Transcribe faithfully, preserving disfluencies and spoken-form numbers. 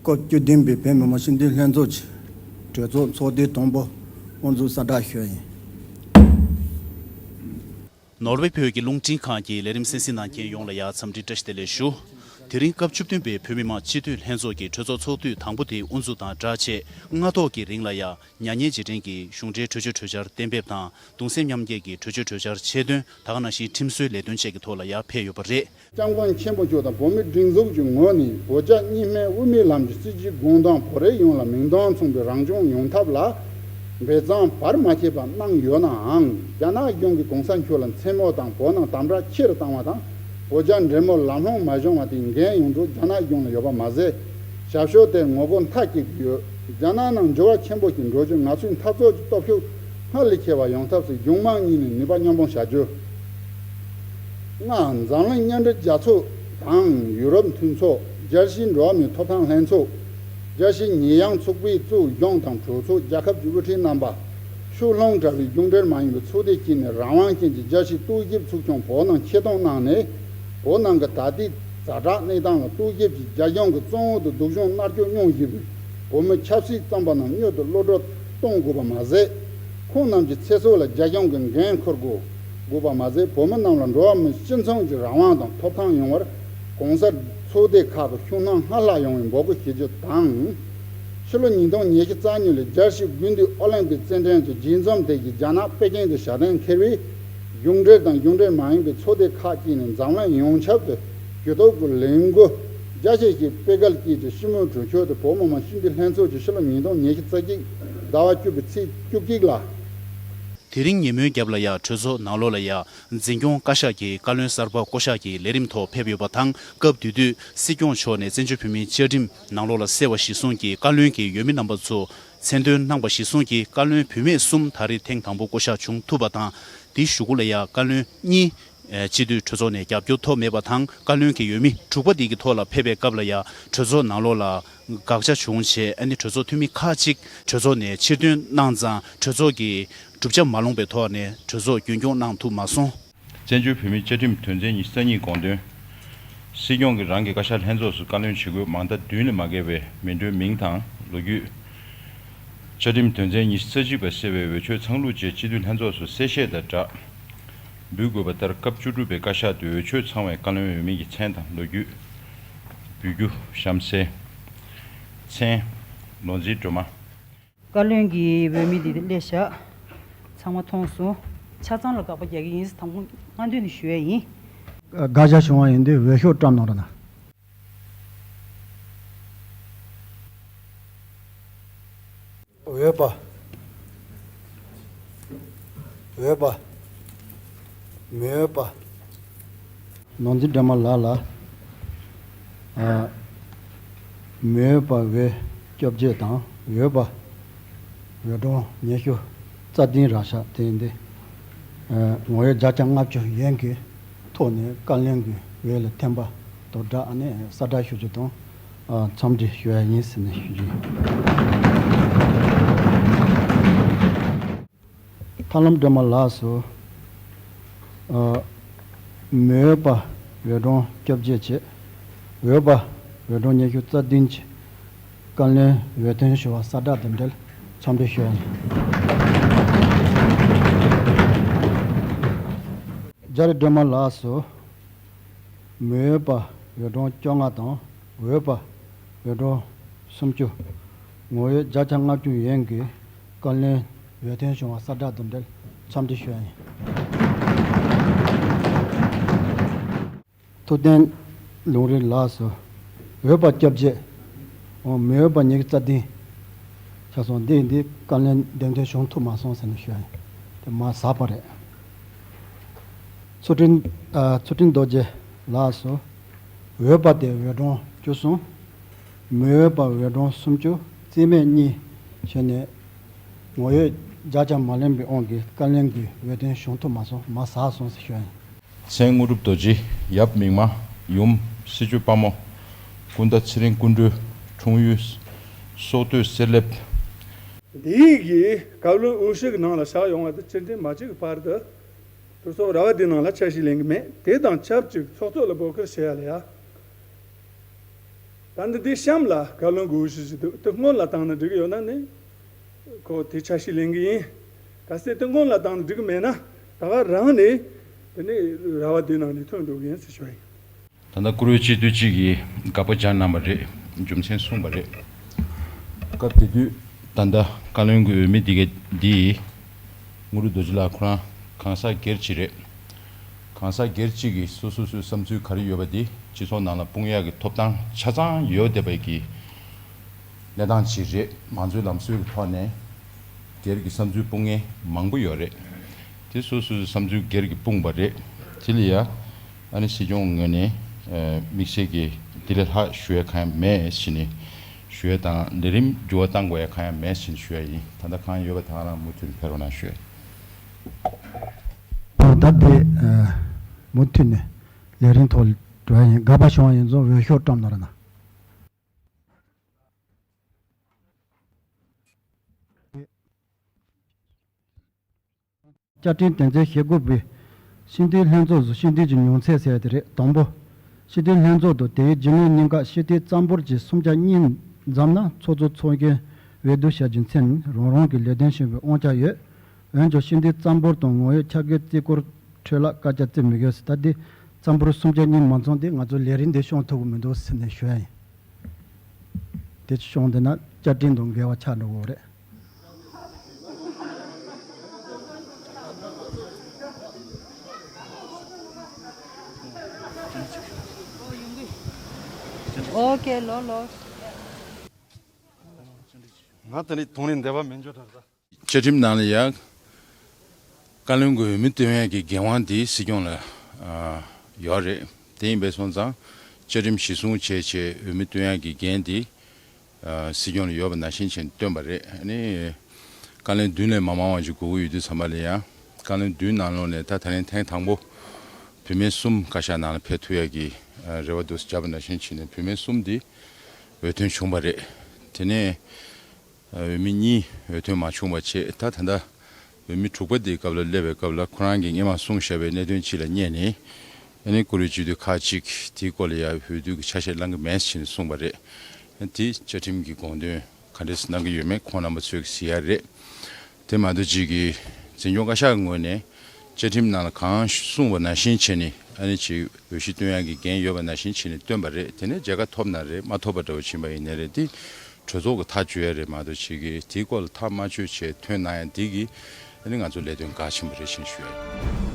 སྐབས་བཅུ་བདུན་པའི་བོད་མི་མང་སྤྱི་འཐུས་ལྷན་ཚོགས་ཀྱི་གྲོས་ཚོགས་ཚོགས་དུས་དང་པོ་དབུ་འཛུགས་གསལ་བསྒྲགས་ཞུ་ཡ་ཡིན། ནོར་ཝེ་བོད་ཀྱི་རླུང་འཕྲིན་ཁང་གི་ལས་རིམ་གསན་གཟིགས་གནང་མཁན་ཡོངས་ལ་ཡང་འཚམས་འདྲི་བཀྲ་ཤིས་བདེ་ལེགས་ཞུ། དེ་རིང་སྐབས་བཅུ་བདུན་པའི་བོད་མི་མང་སྤྱི་འཐུས་ལྷན་ཚོགས་ཀྱི་གྲོས་ཚོགས་ཚོགས་དུས་དང་པོ་དེ་དབུ་འཛུགས་དང་སྦྲགས་ཆེད་སྔ་ཐོག་གི་རིང་ལ་ཡང་མྱ་ངན་རྗེས་དྲན་གྱི་གཞུང་འབྲེལ་གྲོས་ཆོད་གྲོས་འཆར་གཏན་འབེབས་དང་གདུང་སེམས་མཉམ་སྐྱེད་ཀྱི་གྲོས་ཆོད་གྲོས་འཆར་ཆེད་དོན། ད་ག་ནང་བཞིན་ཁྲིམས་བཟོའི་ལས་དོན་བཅས་ཀྱི་ཐོག་ལ་ཡང་ཕེབས་ཡོད་པ་རེད། སྐྱབས་མགོན་ཆེན་པོ་མཆོག་དང་བོད་མིའི་སྒྲིག་འཛུགས་ཀྱི་ངོས་ནས་བོད་རྒྱ་གཉིས་སྨན་དབུ་མའི་ལམ་གྱི་སྲིད་བྱུས་དགོངས་དོན་བོད་རིགས་ཡོངས་ལ་མིང་དོན་མཚུངས་པའི་རང་སྐྱོང་ཡོང་ཐབས་ལ་འབད་བརྩོན་བར་མ་ཆད་པ་གནང་ཡོད་ནའང་། རྒྱ་ནག་གཞུང་གིས་གོང་ས་མཆོག་ལ་མཚན་སྨོད་དང་བོད་ནང་དམ་དྲག་ཆེ་རུ་བཏང་བ་དང་། བོད་རྒྱ་འབྲེལ་མོལ་ལམ་ལྷོང་མ་བྱུང་བ་དེའི་འགན་ཡོངས་རྫོགས་རྒྱ་ནག་གཞུང་ལ་ཡོད་པ་མ་ཟད། ཞབས་ཞུ་དེར་ངོ་རྒོལ་མཐའ་གཅིག་ཏུ་ཡོད། རྒྱ་ནག་ནང་འགྱུར་བ་ཆེན་པོ་ཞིག་འགྲོ་རྒྱུ་ང་ཚོའི་འཐབ་རྩོད་ཀྱི་སྟོབས་ཤུགས་སྔར་ལས་ཆེ་བ་ཡོང་ཐབས་སུ་གཞུང་མང་གཉིས་ནས་ནུས་པ་མཉམ་སྤུངས་བྱ་རྒྱུ། ལྔ། འཛམ་གླིང་མཉམ་འབྲེལ་རྒྱལ་ཚོགས་དང་ཡུ་རོབ་མཐུན་ཚོགས། རྒྱལ་སྤྱིའི་འགྲོ་བ་མིའི་ཐོབ་ཐང་ལྷན་ཚོགས། རྒྱལ་སྤྱིའི་ཉེས་ཡངས་ཚོགས་པའི་གཙོས་གཞུང་དང་གྲོས་ཚོགས། རྒྱལ་ཁབ་ཀྱི་དབུ་ཁྲིད་རྣམ་པ། ཕྱོགས་ལྷུང་བྲལ་བའི་གཞུང་འབྲེལ་མ་ཡིན་པའི་ཚོགས་སྡེ་བཅས་ནས་རང་དབང་ཅན་གྱི་རྒྱལ་སྤྱིའི་རྟོག་ཞིབ་ཚོགས་ཆུང་བོད་ནང་ཆེད་གཏོང་གནང་ནས། བོད་ནང་གི་ད་ལྟའི་ཛ་དྲག་གནས་སྟངས་ལ་རྟོག་ཞིབ་ཀྱིས་རྒྱ་གཞུང་གི་བཙོན་འོག་ཏུ་སྡུག་སྦྱོང་མནར་གཅོད་མྱོང་བཞིན་པའི་བོད་མི་ཆབ་སྲིད་བཙོན་པ་རྣམས་མྱུར་དུ་གློད་གྲོལ་གཏོང་དགོས་པ་མ་ཟད། ཁོང་རྣམས་ཀྱི་ཚེ་སྲོག་ལ་རྒྱ་གཞུང་གིས་འགན་འཁུར་དགོས་དགོས་པ་མ་ཟད། བོད་མི་རྣམས་ལ་འགྲོ་བ་མི་སྤྱི་མཚུངས་ཀྱི་རང་དབང་དང་ཐོབ་ཐང་ཡོང་བར་གོང་གསལ་ཚོགས་སྡེ་ཁག་གི་ཤུགས་སྣོན་སྔར་ལྷག་ཡོང་བའི་འབོད་སྐུལ་བྱེད་རྒྱུ་དང་། ཕྱི་ལོ་ཉིས་སྟོང་ཉི་ཤུ་རྩ་གཉིས་ལོའི་རྒྱལ་སྤྱིའི་དགུན་དུས་ཨོ་ལིམ་པིག་རྩེད་འགྲན་གྱི་ལྗིད་འཛོམས་དེ་བཞིན་རྒྱ་ནག་པེ་ཅིང་དུ་ཞལ་འདོན་འཁེལ་བའི་གཞུང་འབྲེལ་དང་གཞུང་འབྲེལ་མ་ཡིན་པའི་ཚོགས་སྡེ་ཁག་ཅིག་ནས་འཛམ་གླིང་ཡོངས་ཁྱབ་ཏུ་ཇུས་གཏོགས་ཀྱི་ལས་འགུལ་རྒྱ་ཆེ་ཞིག་སྤེལ་གལ་སྐྱེས་ཏེ། སྤྱི་མོས་གྲོས་ཆོད་དེ་བོད་མི་མང་སྤྱི་འཐུས་ལྷན་ཚོགས་ཀྱིས་ཕྱི་ལོ་ཉིས་སྟོང་ཉི་ཤུ་རྩ་གཅིག་ཟླ་བ་བཅུ་པའི་ཚེས་བཅུ་གཅིག་ལ། དེ་རིང་ཉིན་མོའི་རྒྱབ་ལ་ཡང་གྲོས་ཚོགས་ནང་ལོགས་ལ་ཡང་འཛིན་སྐྱོང་བཀའ་ཤག་གི་བཀའ་བློན་གསར་པ་བསྐོ་གཞག་གི་ལས་རིམ་ཐོག་ཕེབས་ཡོད་པ་དང་། སྐབས་དེ་དུས་སྲིད་སྐྱོང་མཆོག་ནས་བཙན་བྱོལ་བོད་མིའི་བཅའ་ཁྲིམས་ནང་ལོགས་ལ་གསལ་བ་གཞིར་བཟུང་གིས་བཀའ་བློན་གྱི་འོས་མི་རྣམ་པ་ཚོ་མཚན་འདོན་གནང་བ་གཞིར་བཟུང་གིས་བཀའ་བློན་བུད་མེད་གསུམ་ད་རེས་ཐེངས་དང་པོ་བསྐོ་གཞག་བྱུང་ཐུབ་པ་དང་། དེའི་གཞུག་གུ་ལ་ཡང་བཀའ་བློན་གཉིས་སྤྱི་འཐུས་གྲོས་ཚོགས་ནས་རྒྱབ་སྐྱོར་ཐོབ་མེད་པ་དང་། བཀའ་བློན་གྱི་འོས་མི་དྲུག་པ་དེ་གི་ཐོག་ལ་ཕེབས་པའི་སྐབས་ལ་ཡང་གྲོས་ཚོགས་ནང་ལོགས་ལ་དགག་བྱ་བྱུང་བྱས། ཨ་ནི་གྲོས་ཚོགས་འཐུས་མི་ཁག་ཅིག་གྲོས་ཚོགས་ནས་ཕྱིར་ཐོན་གནང་ཙང་། གྲོས་ཚོགས་ཀྱི་གྲུབ་ཆ་མ་ལོངས་པའི་ཐོག་ནས་གྲོས་ཚོགས་རྒྱུན་སྐྱོང་གནང་ཐུབ་མ་སོང་། བཙན་བྱོལ་བོད་མིའི་བཅའ་ཁྲིམས་དོན་ཚན་ཉི་ཤུ་རྩ་གཉིས་དགོངས་དོན། སྲིད་སྐྱོང་གིས་རང་གི་བཀའ་ཤག་ལྷན་ཚོགས་སུ་བཀའ་བློན་བྱེད་དགོས། མང་མཐའ་བདུན་ལས་མ་བརྒལ་བའི་མི་འགྲོའི་མིང་དང་ལོ་རྒྱུས། བཅའ་ཁྲིམས་དོན་ཚན་ཉི་ཤུ་རྩ་གཅིག་པ་གསལ་བའི་འོས་ཆོས་ཚང་ལུགས་བཅས་སྤྱི་འཐུས་ལྷན་ཚོགས་སུ་གསལ་བཤད་དང་སྦྲགས་འབུལ་དགོས་པ་ལྟར། སྐབས་བཅུ་དྲུག་པའི་བཀའ་ཤག་ཏུ་འོས་ཆོས་ཚང་བའི་བཀའ་བློན་འོས་མི་གི་མཚན་དང་ལོ་རྒྱུས། འབུལ་རྒྱུ་གཤམ་གསལ། མཚན། ནོར་འཛིན་སྒྲོལ་མ། བཀའ་བློན་གྱི་འོས་མི་འདི་སླེབས་བཞག་ཚང་མ་མཐོང་སོང་། ཆ་ཚང་ལ་དགག་པ་རྒྱག་གི་ཡིན་ཟེར་དང་པོ་སྔ་འདོན་ནས་ཞུ་ཡ་ཡིན། དགག་བྱ་བྱུང་བ་ཡིན་དུས་འོས་ཤོག་བཀྲམ་གནང་རོགས་གནང་། འོས་པ། འོས་པ། མི་འོས་པ། ནོར་འཛིན་སྒྲོལ་མ་ལགས་ལ། ཨ། མི་འོས་པ་འོས་བཅོ་བརྒྱད་དང་། འོས་པ་འོས་གྲངས་ཉི་ཤུ་རྩ་བདུན་རག་ཤག་དེ་ཡིན་དུས། ཨ། ངོ་འོས་བརྒྱ་ཆ་ལྔ་བཅུ་ཡན་གྱི་ཐོག་ནས་བཀའ་བློན་གྱི་འོས་ལ་འཐེན་པ་དང་སྦྲགས། ཨ་ནི་གསལ་བསྒྲགས་ཞུ་རྒྱུ་དང་། ཨ། འཚམས་འདྲི་ཞུ་ཡ་ཡིན་ཟེར་ནས་ཞུ་རྒྱུ་ཡིན། ཐར་ལམ་སྒྲོལ་མ་ལགས་སུ། ཨ། མི་འོས་པ་འོས་གྲངས་བཅོ་བརྒྱད་བཅས། འོས་པ་འོས་གྲངས་ཉི་ཤུ་རྩ་བདུན་གྱི་བཀའ་བློན་འོས་ཐོན་ཞུ་བ་གསལ་བསྒྲགས་དང་འབྲེལ་འཚམས་འདྲི་ཞུ་ཡ་ཡིན། རྒྱ་རི་སྒྲོལ་མ་ལགས་སུ། མི་འོས་པ་འོས་གྲངས་བཅོ་ལྔ་དང་། འོས་པ་འོས་གྲངས་སུམ་ཅུ། ངོ་འོས་བརྒྱ་ཆ་ལྔ་བཅུ་ཡན་གྱི་བཀའ་བློན་འོས་ཐོན་བྱུང་བ་གསལ་བསྒྲགས་དང་འབྲེལ་འཚམས་འདྲི་ཞུ་ཡ་ཡིན། ཐུབ་བསྟན་ལུང་རིགས་ལགས་སུ། འོས་པ་བཅོ་བརྒྱད། འོ། མི་འོས་པ་ཉི་ཤུ་རྩ་བདུན་ཆགས་སོང་། འདི་འདི་བཀའ་བློན་འདེམས་ཐོན་བྱུང་ཐུབ་མ་སོང་ཟེར་ནས་ཞུ་ཡ་ཡིན། དེ་མ་ཟད་པ་རེད། ཚུལ་ཁྲིམས། ཨ། ཚུལ་ཁྲིམས་རྡོ་རྗེ་ལགས་སུ། འོས་པ་དེ་འོས་གྲངས་བཅུ་གསུམ། མི་འོས་པ་འོས་གྲངས་སུམ་ཅུ། རྩིས་མེད་གཉིས་བྱས་ནས། ངོ་འོས་བརྒྱ་ཆ་མ་ལོན་པའི་དབང་གིས་བཀའ་བློན་གྱི་འོས་ཐོན་བྱུང་ཐུབ་མ་སོང་། མ་ཟད་སོང་ཟེར་ཞུ་ཡ་ཡིན། མཚན་དངོས་གྲུབ་རྡོ་རྗེ། ཡབ་མིག་དམར། ཡུམ་སྲི་ཞུ་དཔའ་མོ། སྐུ་ཟླ་ཚེ་རིང་སྐུ་སྤྲུལ། འཁྲུངས་ཡུལ་སོག་སྟོད་གསེར་ལེབ། འདི་ཡིག་གི་བཀའ་བློན་འོས་ཤོག་ནང་ལ་བཞག་ཡོང་བ་དེ་སྤྱི་འཐུས་མ་གཅིག་གི་བར་དུ་གྲོས་ཚོགས་ར་བ་འདིའི་ནང་ལ་ཆ་ཞིག་ལེན་གི་མེད། དེ་དང་ཆབས་ཅིག་ཚོགས་གཙོ་ལ་འབོད་སྐུལ་བྱེད་ཡ་ལ་ཡ། ད་འདི་དེ་གཤམ་ལ་བཀའ་བློན་གྱི་འོས་ཤོག་ཅིག་འདུག་དེ་སྔོན་ལ་བཏང་ན་འགྲིག་གི་ཡོད་ན་ནི་ཁོ་དེ་ཆ་ཤས་ལེན་གི་ཡིན། གལ་སྲིད་དེ་སྔོན་ལ་བཏང་ན་འགྲིག་གི་མེད་ན་ད་ག་རང་ནས་དེ་ནས་ར་བ་དེ་ནང་ནས་ཐོན་འགྲོ་གི་ཡིན་ཟེར་ཞུ་བ་ཡིན། ད་ལྟ་བཀུར་འོས་སྤྱི་འཐུས་གཅིག་གིས་དགག་པ་སྦྱར་གནང་བ་རེད། རྒྱུ་མཚན་གསུངས་པ་རེད། སྐབས་དེ་དུས་ད་ལྟ་བཀའ་བློན་གྱི་འོས་མི་འདི་ག་འདི་དངོས་གྲུབ་རྡོ་རྗེ་ལགས་ཁོ་རང་གང་ཟག་སྒེར་གཅིག་རེད། གང་ཟག་སྒེར་གཅིག་གིས་སོ་སོ་སོའི་བསམ་ཚུལ་ག་རེ་ཡོད་པ་འདི་སྤྱི་ཚོགས་ནང་ལ་སྤུངས་ཡག་གི་ཐོབ་ཐང་ཆ་ཚང་ཡོད་བསྡད་པའི་གི་གནས་སྟངས་ཅིག་རེད། མང་གཙོའི་ལམ་སྲོལ་གྱི་ཐོག་ནས་སྒེར་གྱི་བསམ་ཚུལ་སྤུངས་མཁན་མང་པོ་ཡོད་རེད། དེ་སོ་སོའི་བསམ་ཚུལ་སྒེར་གྱི་སྤུངས་པ་རེད། དེ་ལ་ཡ་ཨ་ནི་སྲིད་སྐྱོང་ངོས་ནས་ཨ་དམིགས་བསལ་གྱི་དེ་ལས་ལྷག་ཞུ་ཡ་གང་ཡང་མེད་ཟེར་ནས་ཞུ་ཡ་དང་ལས་རིམ་འགྱུར་བ་གཏང་དགོས་ཡ་གང་ཡང་མེད་ཟེར་ནས་ཞུ་ཡ་ཡིན། ད་ལྟ་གང་ཡོད་པ་དེ་ག་རང་མུ་མཐུད་ནས་ཕེབས་རོགས་གནང་ཞུ་ཡ་ཡིན། ད་དེ་ཨ་མུ་མཐུད་ནས་ལས་རིམ་ཐོག་འགྲོ་ཡ་ཡིན། དགག་པ་བྱུང་བ་ཡིན་ཙང་འོས་ཤོག་བཀྲམ་གནང་རོགས་གནང་། བཅའ་ཁྲིམས་དོན་ཚན་ཞེ་དགུ་པའི་སྤྱི་འཐུས་ལྷན་ཚོགས་སུ་སྤྱི་འཐུས་ཀྱི་ཉུང་ཚད་ཟེར་དེ་རེད། དང་པོ། སྤྱི་འཐུས་ལྷན་ཚོགས་དང་དེའི་རྒྱུན་ལས་གཉིས་ཀ་སྤྱི་འཐུས་རྩ་འབོར་གྱི་སུམ་ཆ་གཉིས་འཛོམས་ན་ཚོགས་གཙོ་ཚོགས་མཁན་འོས་བསྡུ་བྱ་རྒྱུ་མཚན་ནི་རང་རང་གི་ལས་དོན་བྱེད་པའི་དབང་ཆ་ཡོད། འོན་ཀྱང་སྤྱི་འཐུས་རྩ་འབོར་དང་ངོ་ཡོད་ཁྱབ་འགལ་རྩིས་སྐོར་འཕྲོས་ལ་བཀའ་རྒྱ་བརྩི་མི་དགོས་ཟེར། ད་འདི་རྩ་འབོར་སུམ་ཆ་གཉིས་མ་འཛོམས་དེ་ང་ཚོ་ལས་རིམ་འདི་སྐྱོང་ཐུབ་ཀྱི་མི་འདུག་ཟེར་ནས་ཞུ་ཡ་ཡིན། དེ་སྐྱོང་བསྡད་ན་བཅའ་ཁྲིམས་དང་འགལ་བ་ཆགས་འགྲོ་གི་རེད། ཨོ་ཀེ་ལོ་ལོ། ང་དེ་ནི་དོན་ནི་འདེབས་པ་མི་འཇོག་དྲག་ད། བཅའ་ཁྲིམས་ནང་ལ་ཡང་བཀའ་བློན་གྱི་འོས་མི་བཏོན་ཡག་གི་འགན་དབང་དེ་སྲིད་སྐྱོང་ལ་ཨ་ཡོད་རེད། དེ་ཡིན་པས་སོང་ཙང་བཅའ་ཁྲིམས་གཞི་བཟུང་བྱས་བྱས་འོས་མི་བཏོན་ཡག་གི་འགན་དེ་ཨ་སྲིད་སྐྱོང་ལ་ཡོད་པ་ནང་བཞིན་བྱས་བཏོན་པ་རེད། ཨ་ནི་བཀའ་བློན་བདུན་ལས་མ་མང་བ་ཅིག་དགོས་ཀྱི་ཡོད་དུས་ཙམ་པ་ལ་ཡང་བཀའ་བློན་བདུན་ནང་ལོགས་ནས་ད་ད་རིང་ཐེངས་དང་པོ་བུད་མེད་གསུམ་བཀའ་ཤག་ནང་ལ་ཕེབས་ཐུབ་ཡག་གི་ཨ་རེ་བ་འདུག་བྱས་པ་ནང་བཞིན་བྱས་ནས་བུད་མེད་གསུམ་དེ་འོས་ཐོན་བྱུང་བ་རེད། དེ་ནས། འོས་མི་གཉིས་འོས་ཐོན་མ་བྱུང་བ་བྱས། ད་ད་ལྟ་འོས་མི་དྲུག་པ་དེའི་སྐབས་ལ་སླེབས་པའི་སྐབས་ལ་ཁོ་རང་གིས་སྔོན་མ་གསུངས་བཞག་པའི་གནད་དོན་ཅིག་ལ་བསྙད་ནས་ཨ་ནི་བཀུར་འོས་སྤྱི་འཐུས་ཁག་ཅིག་དེའི་སྐོར་ལ་ཡང་འོས་བསྡུ་གི་ཆ་ཤས་བླང་གི་མེད་ཟེར་ནས་གསུངས་པ་རེད། དེ་བཅའ་ཁྲིམས་ཀྱི་དགོངས་དོན་ག་འདྲས་གནང་གི་ཡོད་མེད་ཁོང་རྣམ་པ་ཚོས་གཟིགས་ཡ་རེད། དེ་མ་གཏོགས་ཅིག་གིས་འཛིན་སྐྱོང་བཀའ་ཤག་གི་ངོས་ནས་བཅའ་ཁྲིམས་ནང་ལ་གང་གསུངས་པ་ནང་བཞིན་བྱས་ནས་ཨ་ནི་ཅིག་འོས་གཞི་བཏོན་ཡག་གི་འགན་ཡོད་པ་ནང་བཞིན་བྱས་ནས་བཏོན་པ་རེད། དེ་ནས་མཇལ་ཁ་ཐོབ་ན་རེད། མ་ཐོབ་པ་འདྲ་བོ་ཕྱིན་པ་ཡིན་ནའི་རེད། དེ་གྲོས་ཚོགས་ཀྱི་ཐག་གཅོད་ཡ་རེད་མ་གཏོགས་ཅིག་གིས་དེའི་སྐོར་ལ་ཐག་མ་གཅོད་བྱས་ཐོན་གནང་ཡ་འདི་གིས་ཨ་ནི་ང་ཚོ་ལས་དོན་འགག་ཕྱིན་པ་རེད་ཅེས་ཞུ་ཡ་ཡིན།